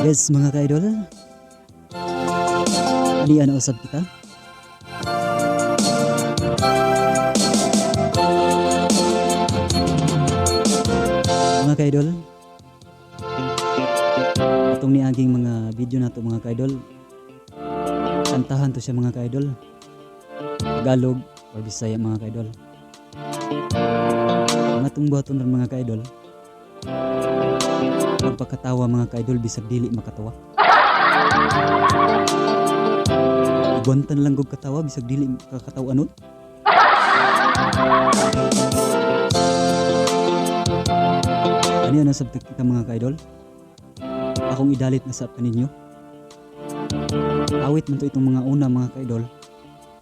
Yes, mga ka-idol. Anian na usab kita. Mga ka-idol, itong niaging mga video na to, mga ka-idol, kantahan to siya, mga ka-idol. Tagalog or Bisaya, mga ka-idol. Mga itong buhaton ron, mga ka-idol, magpakatawa, mga ka-idol, bisag dili makatawa. Igwantan lang gog katawa bisag dili kakatawa nun. Ano yan ang kita, mga ka-idol? Akong idalit na sa kaninyo. Awit man to itong mga una, mga ka-idol.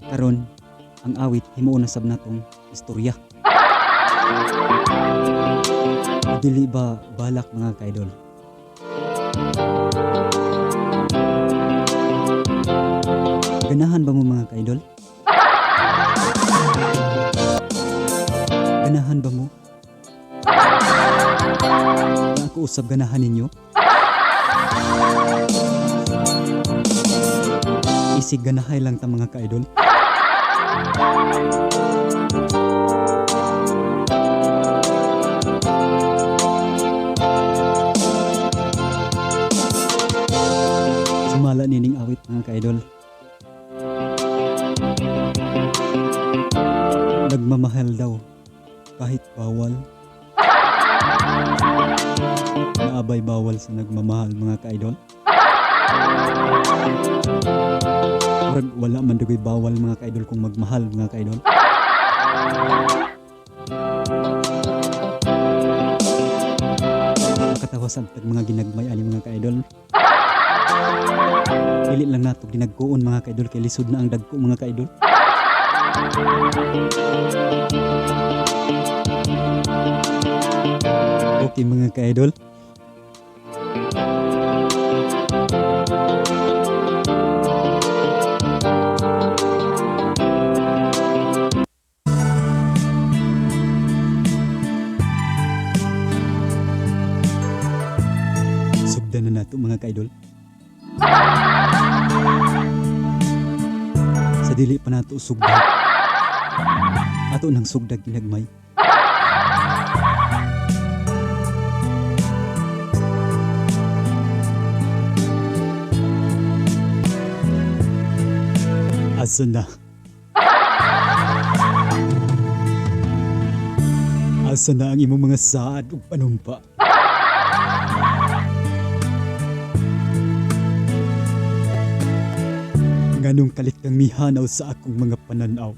Karon, ang awit himuon na sab natong istorya. Dili ba balak, mga ka-idol? Ganahan ba mo, mga ka-idol? Ganahan ba mo? Na ako usab ganahan ninyo? Isig ganahay lang ta, mga ka-idol. Sumala nining awit, mga ka-idol. Nagmamahal daw kahit bawal. Naabay bawal sa nagmamahal, mga ka-idol? Murag wala man dugoy bawal, mga ka-idol, kung magmahal, mga ka-idol. Makatawa sa tag mga ginagmay ani, mga ka-idol. Dili lang nato ginagkuon, mga ka-idol, kay lisod na ang dagko, mga ka-idol. Okay, mga ka-idol. Sugdan na nato, mga ka-idol. Sa dili pa nato sugdan, ato nang sugdag ginagmay. Asa na? Asa na ang imong mga saad ug panumpa? Nganong kalit kang mihanaw sa akong mga pananaw?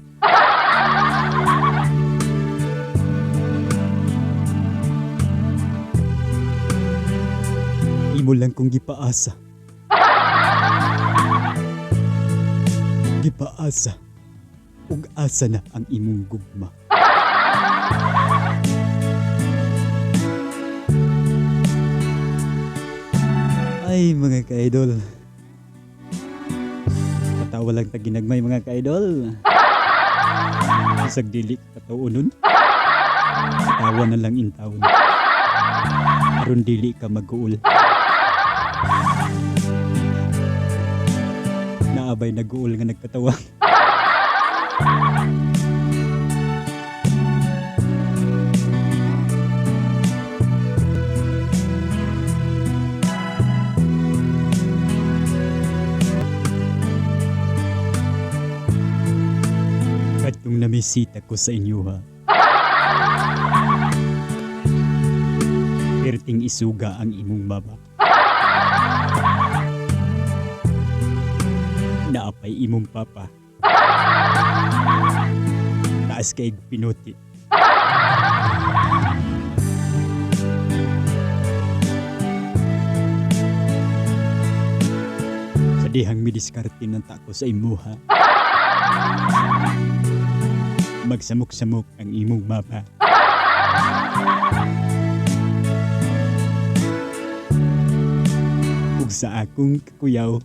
Imo lang kong gipaasa. Gipaasa. Ug asa na ang imong gugma? Ay, mga ka-idol. Katawa lang ta ginagmay, mga ka-idol. Isag dili katao nun. Katawa na lang intawon. Aron dili ka mag-uul. Naabay nag-uul nga nagkatawa? Katong namisita ko sa inyo ha. Perting isuga ang imong mama. Naapay imong papa. Taas kay pinuti. Sa dihang midiskarte ng tako sa imuha, magsamok-samok ang imong mama. Ug sa akong kakuyaw.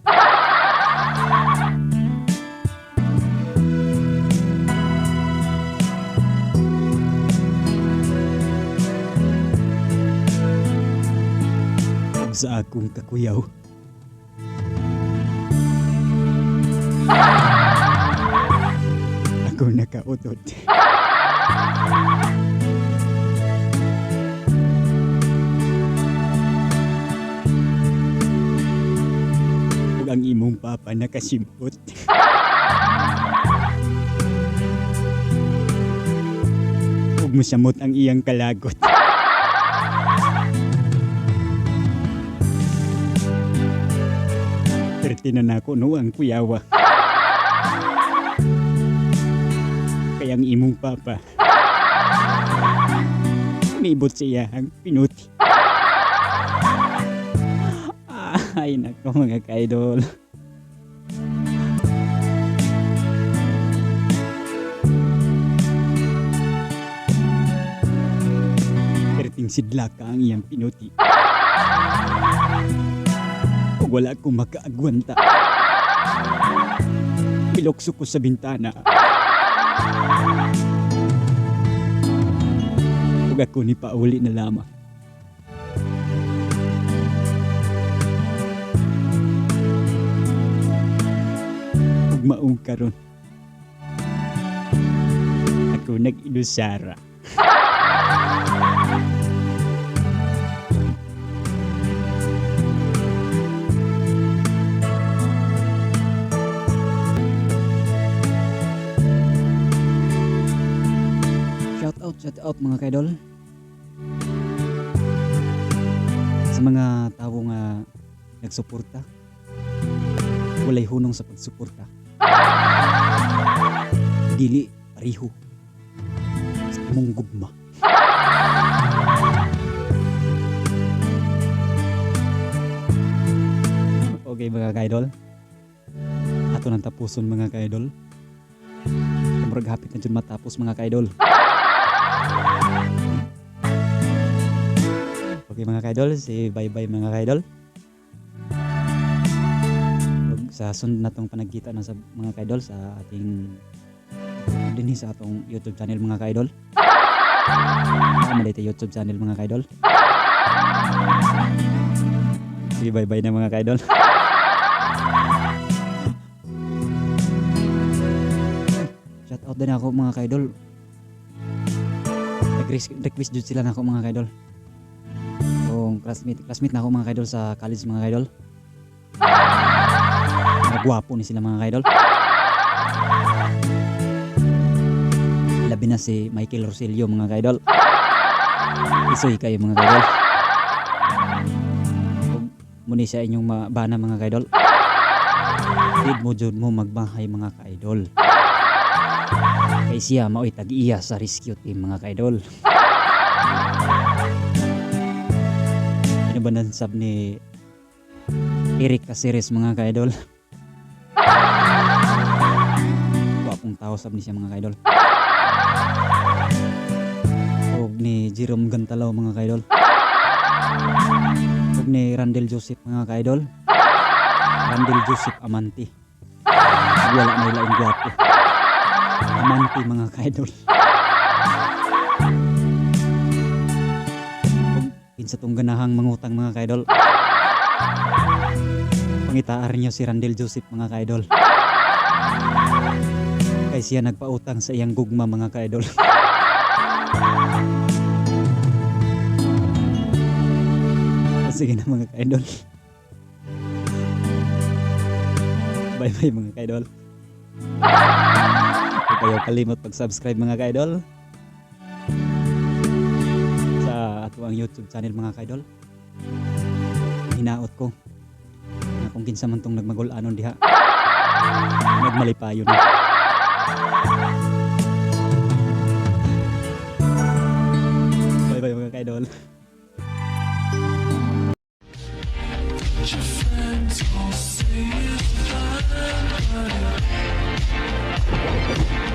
Ug sa akong kakuyaw. nakautod. Ug ang imong papa nakasimpot. Ug mosamot ang iyang kalagot. Perti na nako no ang kuyawa. Kaya ang imong papa miibot sa iyahang pinuti. Ay, nako, mga ka-idol. Perting sidlaka ang iyang pinuti. Ug wala ko makaagwanta. Pilokso ko sa bintana. Ug ako ni pauli na lamang. Ug maong karon, ako nag-inusara. Shout out, mga kaidol. Sa mga tawo nga nagsuporta. Walay hunong sa pagsuporta. Dili pareho sa imong gugma. Okay, mga kaidol. Ato nang tapuson, mga kaidol. Murag hapit na dyan matapos, mga kaidol. Okay, mga kaidol, say bye-bye, mga kaidol. Ug sa sunod na tong panagkita na sa mga kaidol sa ating dinhi sa atong YouTube channel, mga kaidol. Naa man diay YouTube channel, mga kaidol. Sige, bye-bye na, mga kaidol. Shout out din ako, mga kaidol. Nag-request jud sila nako, mga kaidol. Kung classmate na ako, mga kaidol, sa college, mga kaidol. Mga gwapo ni sila, mga kaidol. Labi na si Michael Rosilio, mga kaidol. Isoy kayo, mga kaidol. Ug muni sa inyong bana, mga kaidol. Did mo jud mo magbahay, mga kaidol. Kay siya mao'y tag-iya sa rescue team, mga kaidol. Ano ba sab ni Eric Caceres, mga kaidol? Gwapong tao sab ni siya, mga kaidol. Og ni Jerome Gantalaw, mga kaidol. Og ni Randel Joseph, mga kaidol. Randel Joseph Amante. Wala na ilaing gwapo. Amante, mga kaidol. Ug kinsa tong ganahang mangutang, mga kaidol, pangitaar niyo si Randel Joseph, mga kaidol. Kay siya nagpautang sa iyang gugma, mga kaidol. Sige na, mga kaidol. Bye bye, mga kaidol. Huwag kayo kalimot pag-subscribe, mga kaidol, sa ato ang YouTube channel, mga kaidol. Hinaot ko na kung kinsa man tong nagmagul-anon diha, nagmalipayon na. Bye bye, mga kaidol. Your friends all say it's fine, but it